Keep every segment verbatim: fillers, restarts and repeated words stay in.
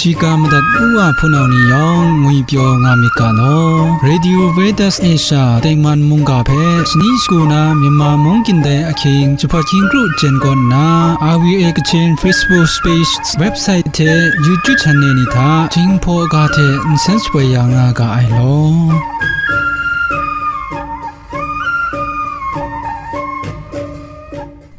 Shiga madat u wa hpunau ni yawng ngwipyaw nga myit ga law. Radio Veritas Asia tengman mungga hpe shani shagu na Myanmar mung kyin dai ahkying jahpawt hkying kru jen kaw nna, R V A Kachin Facebook page, website hte YouTube channel ni hta Jinghpaw ga hte nsen shapoi ya nga ga ai law.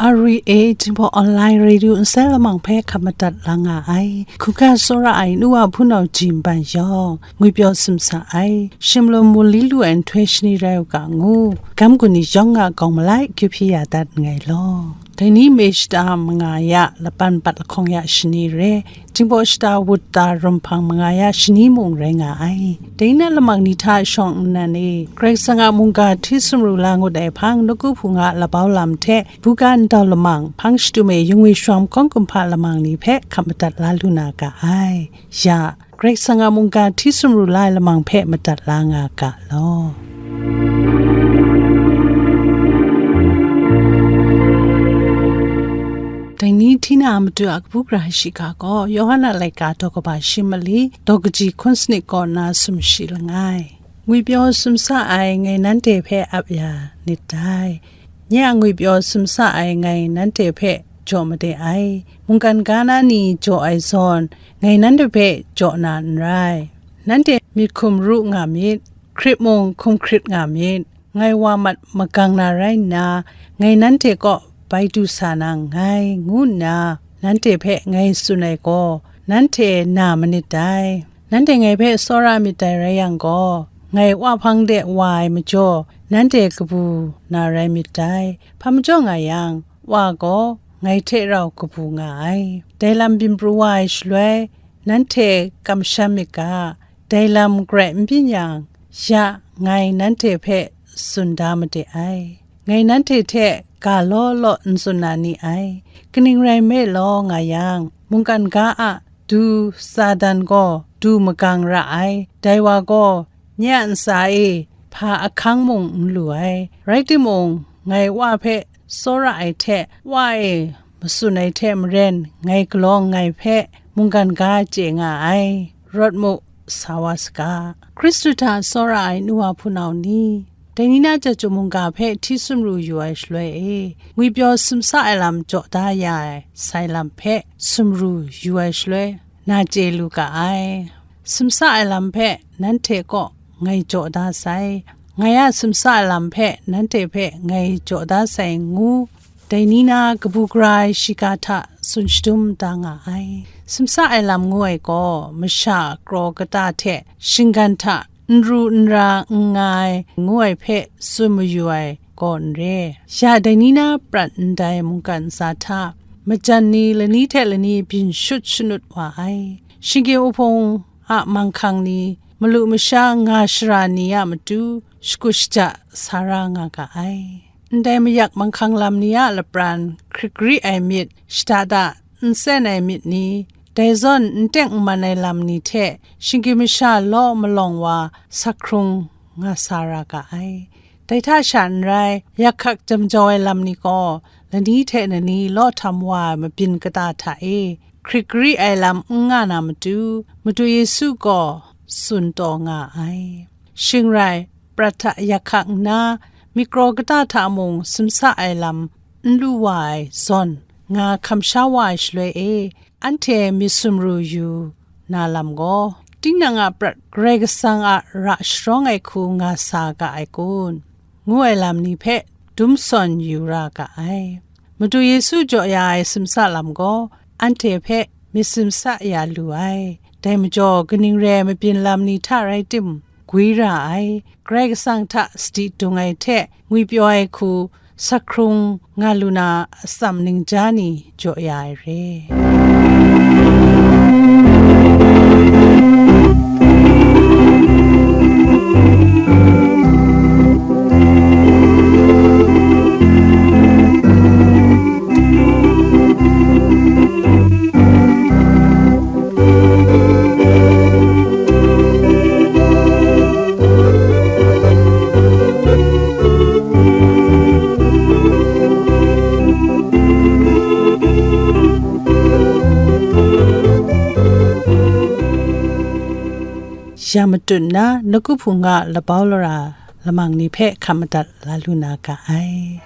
R V A Jinghpaw Online Radio nsen lamang hpe hkap madat la nga ai. Hkungga tsawra ai nu wa hpunau jin ban yawng, ngwipyaw sumsa ai, shimlum mu li lu ai nhtoi shani rai u ga ngu, gam gun ni yawng a gawng malai kyu hpyi ya dat nngai law. Dai ni me shata manga ya, laban bat lahkawng ya shani re, Jinghpaw shata wut da rum hpang manga ya shani mung rai nga ai. Dai na lamang ni hta shawng nnan e, Karai Kasang a mungga hti sumru la ngut ai hpang, nawku hpung a labau lam hte, buga ndau lamang, hpang shadum e yungwi shawng hkawng kumhpa lamang ni hpe hkap madat la lu na ga ai. Ya, Karai Kasang a mungga hti sumru la ai lamang hpe madat la nga ga law. Dai ni hti na a matu a kabu gara shiga gaw, Yawhan a laika daw kaba shi mali, daw kaji hkun sanit kaw nna sumshi langai. Ngwipyaw sumsa ai ngai nanhte hpe ap ya nit dai. Nye a ngwipyaw sumsa ai ngai nanhte hpe jaw made ai. Mungkan ga na ni jaw ai zawn, ngai nanhte hpe jaw na n rai. Nanhte myit hkum ru nga myit, hkrit mung hkum hkrit nga myit. Ngai wa mat magang na rai nna, ngai nanhte kaw bai du sa na nngai, ngu nna nanhte hpe ngai tsun ai gaw, nanhte na manit dai. Nanhte ngai hpe tsawra myit dai rai yang gaw, ngai Wa hpang de wa ai majaw, nanhte kabu na rai myit dai. Hpa majaw nga yang, Wa gaw ngai hte rau kabu nga ai. Dai lam byin pru wa ai shaloi, nanhte kamsham myit ga, dai lam grai n byin yang, ya ngai nanhte hpe tsun da made ai. Ngai nanhte hte ga law law n tsun na ni ai. Kaning rai nme law nga yang, mungkan ga a du Satan gaw du magang ra ai. Dai wa gaw nye a ntsa e hpa ahkang mung n lu ai. Rai timung, ngai Wa hpe tsawra ai hte, Wa e matsun ai hte maren, ngai kalawng ngai hpe mungkan ga chye nga ai. Rawt mu, sa wa saga. Hkristu hta tsawra ai nu wa hpunau ni, dai ni na chyaja mungga hpe hti sumru yu ai shaloi e, ngwipyaw sumsa ai lam jaw da ya ai sai lam hpe sumru yu ai shaloi, na chye lu ga ai. Sumsa ai lam hpe nanhte kaw ngai jaw da sai, ngai a sumsa ai lam hpe nanhte hpe ngai jaw da sai ngu, dai ni na kabu gara ai shiga hta tsun shadum da nga ai. Sumsa ai lam ngu ai gaw, masha kraw kata hte shinggan hta n ru n ra n nga ai ngu ai hpe tsun mayu ai gaw n re. Ya dai ni na prat ndai mungkan ntsa hta, majan ni lani hte lani byin shut shanut wa ai. Shinggyim uhpung a manghkang ni, malu masha nga shara ni a matu, shakut shaja sa ra nga ga ai. Ndai mayak manghkang lam ni a lapran hkrit gari ai myit, shada da nsen ai myit ni, dai zawn n teng n man ai lam ni hte shinggyim masha law malawng wa sa hkrung nga sa ra ga ai. Dai hta sha n rai, yak hkak jam jau ai lam ni gaw, lani hte lani law htam wa ai mabyin kata hta e hkrit gari ai lam n nga na matu, Madu Yesu gaw tsun taw nga ai. Shing rai, prat hta yak hkak nna, myit kraw kata hta mung sumsa ai lam n lu wa ai zawn, nga hkam sha wa ai shaloi e, anhte myit sumru yu na lam gaw, tinang a prat Karai Kasang a ra sharawng ai hku nga sa ga ai kun, ngu ai lam ni hpe dum sawn yu ra ga ai. Madu Yesu jaw ya ai sumsa lam gaw, anhte hpe myit sumsa ya lu ai. Dai majaw, kaning re ai mabyin lam ni hta rai tim, gwi ra ai. Karai Kasang hta sadi dung ai hte ngwipyaw ai hku, sa hkrung nga lu na atsam ningja ni jaw ya ai re. ya matut nna, nawku hpung a labau lara lamang ni hpe hkam madat la lu na ga ai.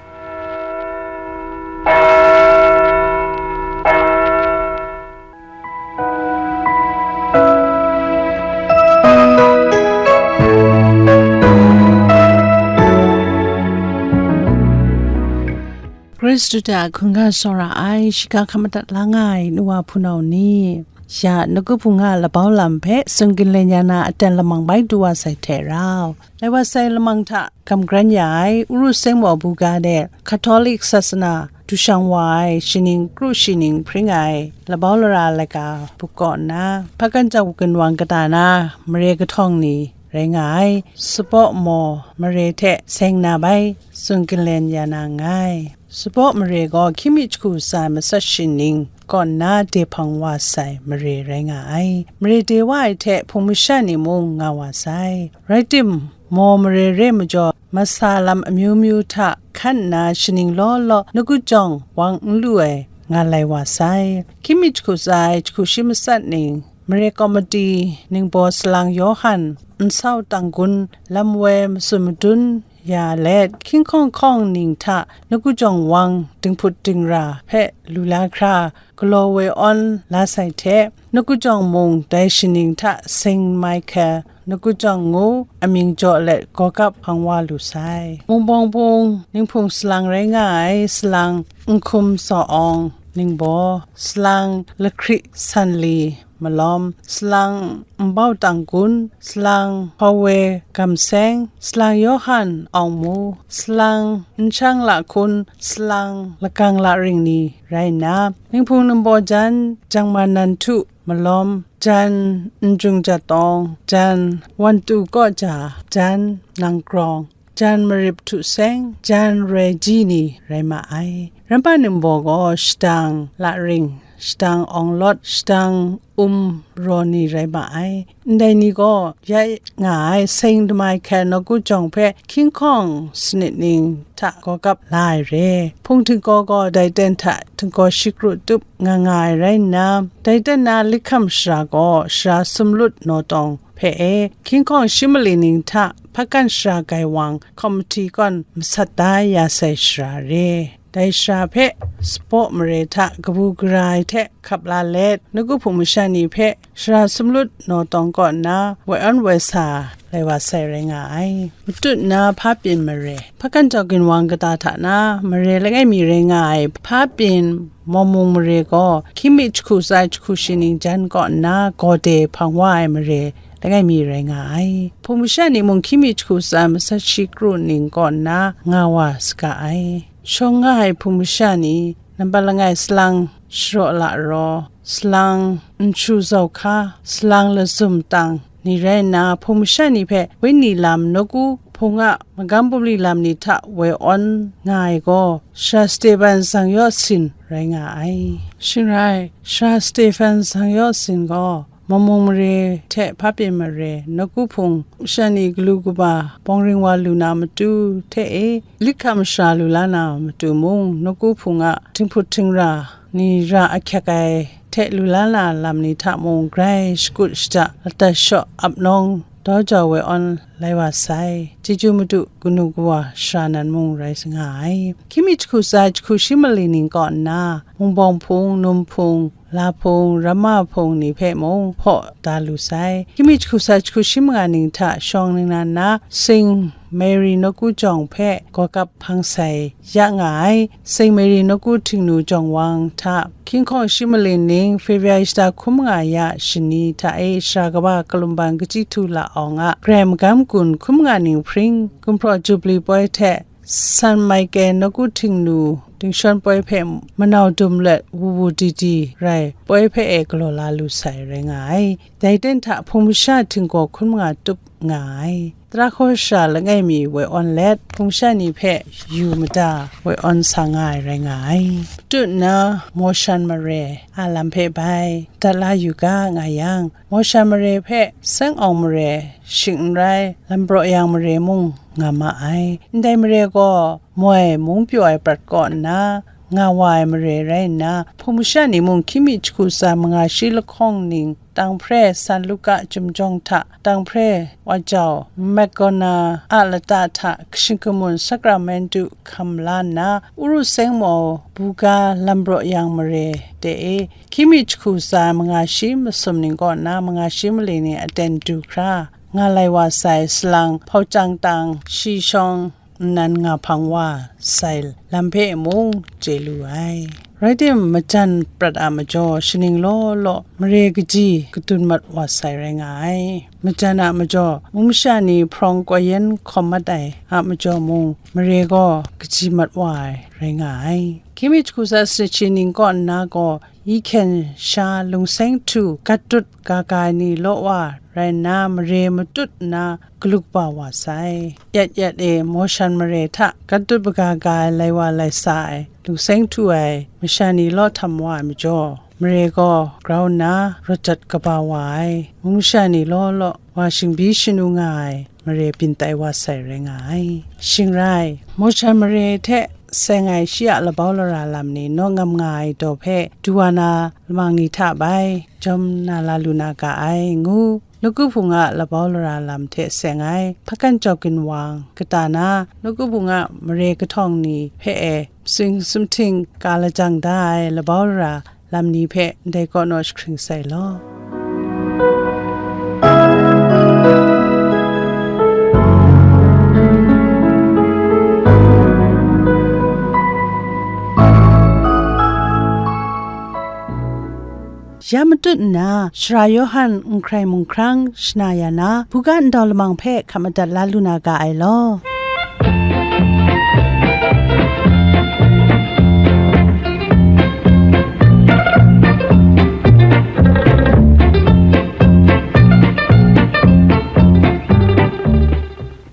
Hkristu hta hkungga tsawra ai, shiga hkam madat la nga ai nu wa hpunau ni, ya nawku hpung a labau lam hpe tsun ginlen ya na aten lamang bai du wa sai hte rau, lai wa sai lamang hta kamgran ya ai Uru Seng Maw Buga de Catholic sasana du shang wa ai shaning kru shaning hpring ai labau lara laika bu kaw nna, hpakan jau ginwang kata na mare kahtawng ni rai nga ai, Sapaw Maw mare hte seng na bai tsun ginlen ya na nngai. Sapaw mare gaw hkying mi jahku tsa ai matsat shining kaw nna de hpang wa sai mare rai nga ai. Mare de wa ai hte hpung masha ni mung nga wa sai. Rai tim, Maw mare re majaw, masa lam amyu myu hta hkan nna shaning law law nawku jawng wang n lu ai nga lai wa sai. Hkying mi jahku tsa ai jahku shi matsat ning, mare komati, ningbaw salang Yawhan, nsau tanggun, lam woi matsun madun ya let, hkying hkawng hkawng ning hta nawku jawng wang dinghput dingra hpe lu la hkra, galaw woi awn la sai hte, nawku jawng mung dai shaning hta Saint Michael nawku jawng ngu amying jaw let gawgap hpang wa lu sai. Mung bawng hpung, ninghpung salang rai nga ai salang Nhkum Saw Awng, ningbaw, salang Lahkri Sanli, malawm, salang Nbau Tanggun, salang Hpawe Gamseng, salang Yawhan Awng Mu, salang Nshang Lahkun, salang Lakang Laring ni rai nna, ninghpung ningbaw jan Jangman Nanhtu, malawm, jan Njung Jatawng, jan Wantu Kaw Ja, jan Nang Grawng, jan Marip Htu Seng, jan Roi Ji ni rai ma ai. Rampa ningbaw gaw shadang Laring, shadang Awng Lawt, shadang Um Raw ni rai ma ai. Ndai ni gaw ya nga ai Saint Michael nawku jawng hpe hkying hkawng sanit ning hta gawgap la ai re. Hpung htingkaw gaw dai ten hta htingkaw shi kru tup nga nga ai rai nna, dai ten na Likham Sara gaw Sara Sumlut Naw Tawng hpe e, hkying hkawng shi mali ning hta hpakan sara gai wang komiti kawn masat da ya sai sara re. Dai sara hpe Sapaw mare hta kabu gara ai hte hkap la let, nawku hpung masha ni hpe Sara Sumlut Naw Tawng kaw nna woi awn woi sa lai wa sai rai nga ai. Matut nna Hpa Pyin mare, hpakan jau ginwang kata hta na mare langai mi rai nga ai Hpa Pyin Maw Mung mare gaw hkying mi jahku tsa ai jahku shi ning jan kaw nna gaw de hpang wa ai mare langai mi rai nga ai. Hpung masha ni mung hkying mi jahku tsa ai matsat shi kru ning kaw nna nga wa saga ai. Shawng nga ai hpung masha ni, nampat langai salang Sharaw Laraw, salang Nshu Zau Hka, salang Lazum Tang ni rai nna, hpung masha ni hpe wenyi lam, nawku hpung a magam bumli lam ni hta woi awn nga ai gaw, Sara Stefan Zangyaw Sin rai nga ai. Shing rai, Sara Stefan Zangyaw Sin gaw Maw Mung mare hte Hpa Pyin mare nawku hpung masha ni galu kaba bawng ring wa lu na matu hte e, Likham Sara lu la na matu mung, nawku hpung a htinghput htingra ni ra ahkyak ai hte lu la na lam ni hta mung grai shakut shada, lata shaw ap nawng daw jau woi awn lai wa sai. Chyeju madu kanu kawa sara nan mung rai nga ai. Hkying mi jahku tsa ai jahku shi mali ning kaw nna, mung bawng hpung, num hpung, la hpung, ramma hpung ni hpe mung hpaw da lu sai. Hkying mi jahku tsa ai jahku shi manga ning hta shawng ningnan na, Saint Mary nawku jawng hpe gawgap hpang sai ya nga ai. Saint Mary nawku htingnu jawng wang hta hkying hkawng shi mali ning February shata hkun manga ya shani hta e, Sara kaba Kalumban Kachyi Htu La Awng a Karai Magam Gun hkun manga ning hpring, Gumhpraw Jubli poi hte San Michael nawku htingnu dingshawn poi hpe manau dum let wu wu di di rai poi hpe e galaw la lu sai rai nga ai. Dai ten hta hpung masha htinggaw hkun manga tup nga ai. Tara hkaw sara langai mi woi awn let, hpung masha ni hpe yu mada woi awn sa nga ai rai nga ai. Matut nna Mawshan mare a lam hpe bai dat la yu ga nga yang, Mawshan mare hpe Seng Awng mare shing n rai, Lambraw Yang mare mung nga ma ai. Ndai mare gaw moi mung pyaw ai prat kaw nna, nga wa ai mare rai nna, hpung masha ni mung hkying mi jahku tsa manga shi lahkawng ning, Tanghpre San Luka Chyum Jawng hta, Tanghpre Wajau Magona a lata hta, Kashin Kamun Sakramentu hkam la nna, Uru Seng Mawng Buga Lambraw Yang mare de e, hkying mi jahku tsa manga shi masum ning kaw na manga shi mali ni aten du hkra nga lai wa sai, salang hpau chyang tang shi shawng nnan nga hpang wa sai lam hpe mung chye lu ai. Rai timung, majan prat a majaw, shaning law law mare kaji kadun mat wa sai rai nga ai. Majan a majaw, mung masha ni hprawng kawyen hkawm mat ai a majaw mung, mare gaw kaji mat wa ai rai nga ai. Hkying mi jahku tsa sanit shi ning kaw nna gaw, yi hkyen sha lungseng htu gat dut ga ga ai ni law wa rai nna, mare matut nna galuk ba wa sai. Yat yat e, Mawshan mare hta gat dut baga ga ai lai wa lai sa ai lungseng htu ai masha ni law htam wa ai majaw, mare gaw grau nna rawt jat kaba wa ai, mung masha ni law law wa shingbyi shanu nga ai mare byin tai wa sai rai nga ai. Shing rai, Mawshan mare hte seng ai shi a labau lara lam ni naw ngam nga ai daw hpe du wa na lamang ni hta bai jawm na la lu na ga ai, ngu Nawku Hpung a labau lara lam hte seng ai Hpakan Jau Ginwang kata na Nawku Hpung a mare kahtawng ni hpe e, sing sumhting ka lajang da ai labau lara lam ni hpe ndai kaw naw jahkring sai law. Ya matut nna, Sara Yawhan n hkrai mung hkrang shana ya na, buga ndau lamang hpe hkap madat la lu na ga ai law.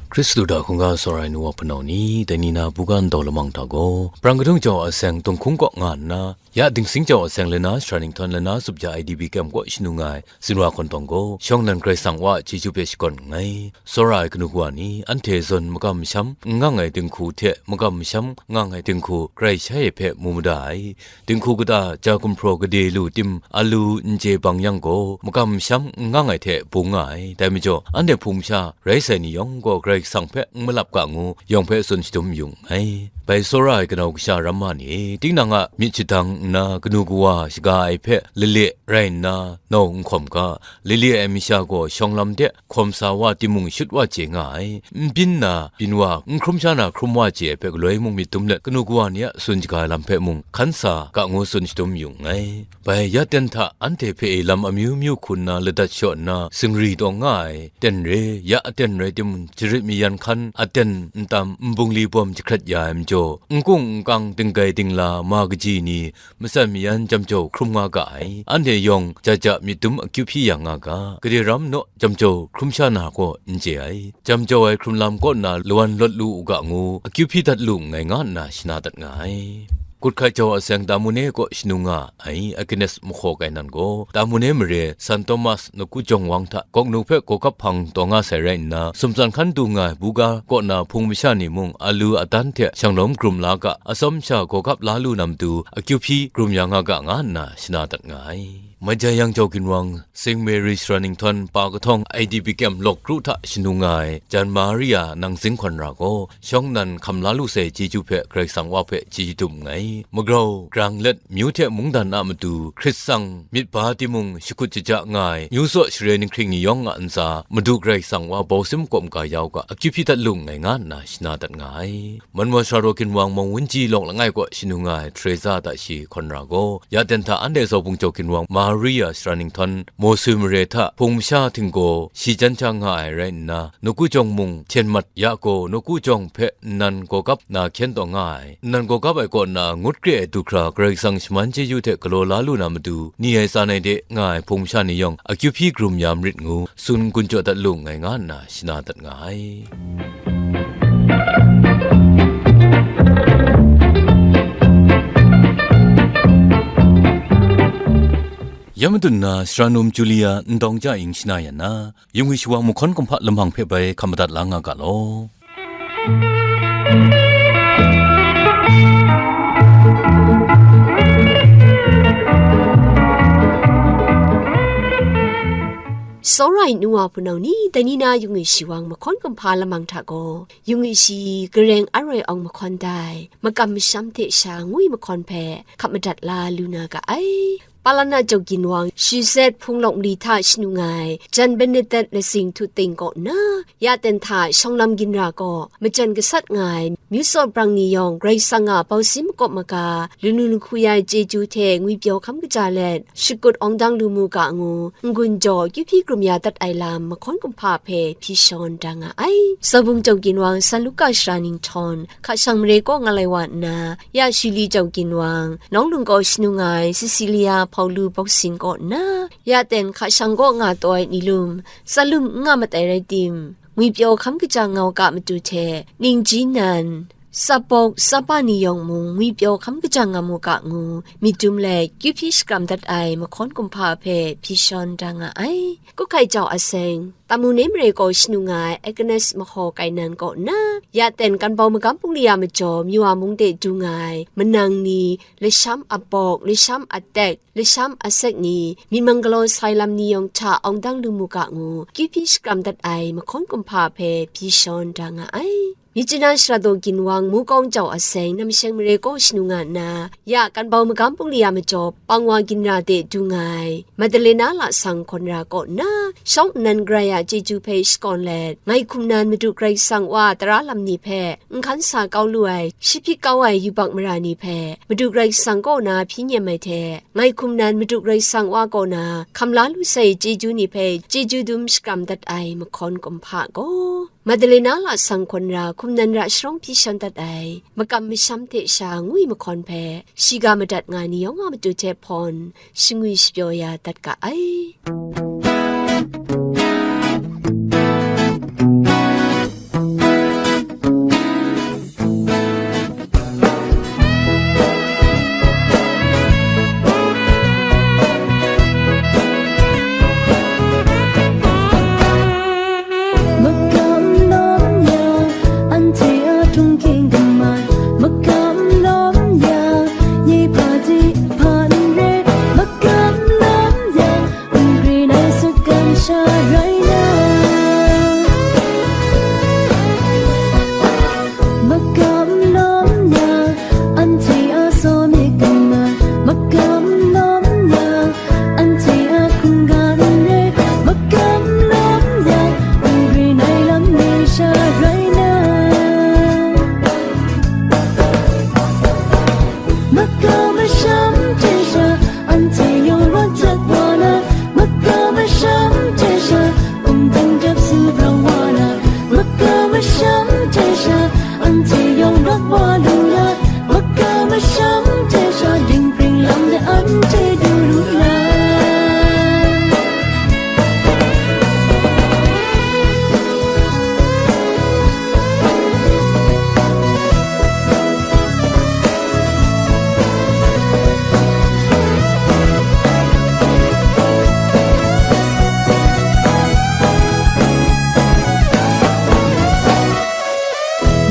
Hkristu hta hkungga tsawra ai nu wa hpunau ni, dai ni na buga ndau lamang hta gaw, Brang Kadung Jau a seng Tunghkung kaw nga nna, ya Dingsing Jau a seng Lana Sara Ninghtawng Lana Sup Ja I D P Kem kaw shanu nga ai, Zinwa Hkawn Tawng gaw, shawng nnan Karai Kasang Wa a chyeju hpe shakawn nngai. Tsawra ai kanu kawa ni, anhte zawn makam masham n ngang ai dinghku hte makam masham ngang ai dinghku, Karai shai e hpe mu mada ai. Dinghku kata ja gumhpraw gade lu tim, alu n chye bang yang gaw, makam masham n ngang ai hte bung nga ai. Dai majaw, anhte hpung masha rai sai ni yawng gaw, Karai Kasang hpe n malap ga ngu, yawng hpe tsun shadum yu nngai. Bai tsawra ai kanau kasha ramma ni e, tinang a myit shadang nna kanu kawa shaga ai hpe lale rai nna, nau n hkawm ga, lale ai masha gaw shawng lam de hkawm sa wa timung shut wa chye nga ai, n byin na byin wa, n hkrum sha na hkrum wa chye ai hpe galoi mung myit dum let, kanu kawa ni a tsun shaga ai lam hpe mung hkan sa ga ngu tsun shadum yu nngai. Bai ya ten hta anhte hpe e lam amyu myu hku nna ladat shaw nna, singri taw nga ai, ten re, ya aten rai timung, jarit mayan hkan aten ntam nbungli bawm jahkrat ya ai majaw, nkung nkang, dinggai dingla, ma kaji ni, matsan mayan jam jau hkrum nga ga ai, anhte yawng ja ja myit dum akyu hpyi ya nga ga, gade ram naw jam jau hkrum sha na gaw n chye ai, jam jau ai hkrum lam kaw nna lawan lawt lu u ga ngu, akyu hpyi dat lu nngai, nga nna shana dat nga ai. Kut Hkai Jau a seng Tamune kaw shanu nga ai Agnes Mahkaw Kainan gaw, Tamune mare San Thomas Nawku Jawng Wang hta gawk nu hpe gawgap hpang taw nga sai rai nna, sumtsan hkan du nga ai buga kaw na hpung masha ni mung alu adan hte shanglawm grum la ga, atsawm sha gawgap la lu na matu akyu hpyi grum ya nga ga, nga nna shana dat nga ai. Maja Yang Jau Ginwang, Saint Mary Sara Ninghtawng Pa Kahtawng I D P Kem lawk kru hta shanu nga ai Jan Maria Nangzing Hkawn Ra gaw, shawng nnan hkam la lu sai chyeju hpe Karai Kasang Wa hpe chyeju dum nngai. Magrau, grang let, myu hte mungdan a matu hkrit tsang myit ba timung shakut shaja nga ai, myu tsaw share ninghkring ni yawng a ntsa, Madu Karai Kasang Wa bau sim kawm ga ya u ga, akyu hpyi dat lu nngai, nga nna shana dat nga ai. Manmawng Sara Raw Ginwang Mawng Wunji lawng langai kaw shanu nga ai Teresa Tashi Hkawn Ra gaw, ya ten hta anhte Zaubung Jau Ginwang Maria Sara Ninghtawng Mawswi mare hta hpung masha htinggaw shi jan sha nga ai rai nna, Nawku Jawng mung hten mat ya gaw, Nawku Jawng hpe nnan gawgap na hkyen taw nga ai, nnan gawgap ai kaw na ngut kre ai du hkra Karai Kasang shaman chyeju hte galaw la lu na matu, ni ai tsan ai de nga ai hpung masha ni yawng akyu hpyi karum ya marit ngu, tsun gun jaw dat lu nngai, nga nna shana dat nga ai. Ya matu nna, Sara Num Julia Ndawng Ja Ing shana ya na, Yingwi Shawa Mahkawn Kumhpa lamang hpe bai hkam madat la nga ga law. Tsawra ai nu wa hpunau ni, dai ni na yung e shi wang mahkawn kumhpa lamang hta gaw, yung e shi gareng aroi awng mahkawn dai, makam masham hte sha ngwi mahkawn hpe hkap madat la lu na ga ai. Palana Jau Ginwang, Shizet Hpung Lawk Mali hta shanu nga ai, Jan Benedet Lasing Htu Ting kaw nna, ya ten hta shawng lam ginra gaw, majan gasat nga ai, myu tsaw brang ni yawng, Karai Kasang a bausin makawp maga, lanu lahku ya ai chyeju hte ngwipyaw hkam kaja let, shakut awng dang lu mu ga ngu, n-gun jaw akyu hpyi krum ya dat ai lam, mahkawn kumhpa hpe hpyi shawn da nga ai. Sawbung Jau Ginwang, San Luka Sara Ninghtawn, hka shang mare kaw nga lai wa nna, ya Shili Jau Ginwang, Nawng Lung kaw shanu nga ai Sisilia Hpaulu Bawsin kaw nna, ya ten hka shang kaw nga taw ai ni lum, tsalum n nga mat ai rai tim, ngwipyaw hkam kaja ngau ga matu hte, ningji nan, tsapbawk tsapa ni yawng mung ngwipyaw hkam kaja nga mu ga ngu, myit dum let, kyu hpyi shakram dat ai mahkawn kumhpa hpe hpyi shawn da nga ai. Kuhkai Jau Aseng, Tamu Nei Mare kaw shanu nga ai Agnes Mahaw Kainan kaw nna, ya ten Kanbau Magam Bungli a majaw Myawa mung de du nga ai manang ni, lasham abawk, lasham atek, lasham asek ni, myit mang galaw sai lam ni yawng hta awng dang lu mu ga ngu, kyu hpyi shakram dat ai mahkawn kumhpa hpe hpyi shawn da nga ai. Myitkyina Sara Daw Ginwang, Mukawng Jau Aseng, Namsheng Mare kaw shanu nga nna, ya Kanbau Magam Bungli a majaw Pangwa Ginra de du nga ai, Madalena Lasang Hkawn Ra kaw nna, shawng nnan Karai a chyeju hpe shakawn let, ngai hkum nan Madu Karai Kasang Wa a tara lam ni hpe n hkan sa kau lu ai, shi hpyi kau ai yubak mara ni hpe, Madu Karai Kasang kaw na hpyi nem ai hte, ngai hkum nan Madu Karai Kasang Wa kaw na hkam la lu sai chyeju ni hpe chyeju dum shakram dat ai mahkawn kumhpa gaw, Madalena Lasang Hkawn Ra, hkum nan ra sharawng hpyi shawn dat ai, makam masham hte sha ngwi mahkawn hpe, shiga madat nga ni yawng a matu hte hpawn, shangwi shapyaw ya dat ga ai. Makam lawm yang, anhte a htunghking kamai, makam lawm yang, ye hpa ji hpa n re, makam lawm yang, n grin ai sutgan sha rai na. Makam lawm yang, anhte a saw myit kamai, makam lawm yang, anhte a hkungga n re, makam lawm yang, n grin ai lam ni sha rai na. Makam masham hte sha, anhte yawng rawt jat wa na, makam masham hte sha, hkum ding dap su brang wa na, makam masham hte sha, anhte yawng rawt wa lu na, makam masham hte sha, dinghpring lam de anhte du lu na.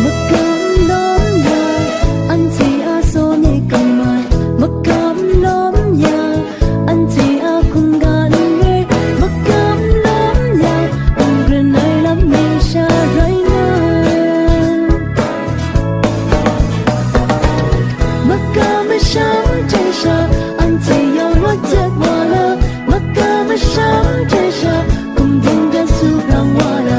Makam lawm yang, anhte a saw myit kamai, makam lawm yang, anhte a hkungga n re, makam lawm yang, n grin ai lam ni sha rai na. Makam masham hte sha, anhte yawng rawt jat wa na, makam masham hte sha, hkum ding dap su brang wa na,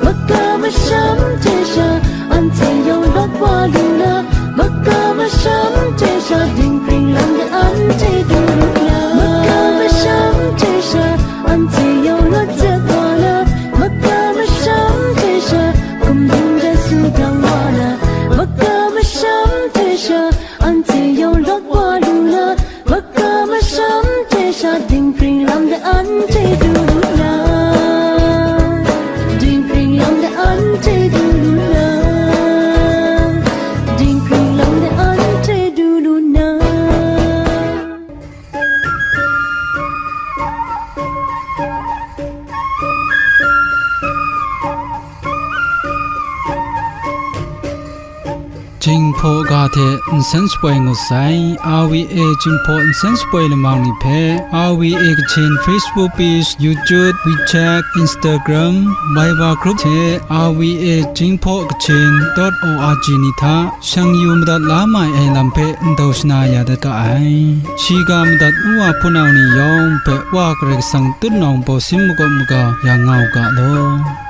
makam masham hte sha, anhte yawng rawt wa lu na, makam masham hte sha, dinghpring lam de anhte du lu na. Makam masham hte sha, anhte yawng rawt jat wa na, makam masham hte sha, hkum ding dap su brang wa na, makam masham hte sha, anhte yawng rawt wa lu na, makam masham hte sha, dinghpring lam de anhte du lu na. Dinghpring lam de anhte du lu na. Dinghpring lam de anhte du lu na. Jinghpaw ga hte nsen shapoi ngut sai. R V A Jinghpaw nsen shapoi lamang ni hpe R V A Kachin Facebook page, YouTube, WeChat, Instagram, Viber group hte R V A Jinghpaw Kachin dot O R G ni hta shang yu madat la mai ai lam hpe ndau shana ya dat ga ai. Shiga madat nu wa hpunau ni yawng hpe Wa Karai Kasang tutnawng bawsin makawp maga ya nga u ga law.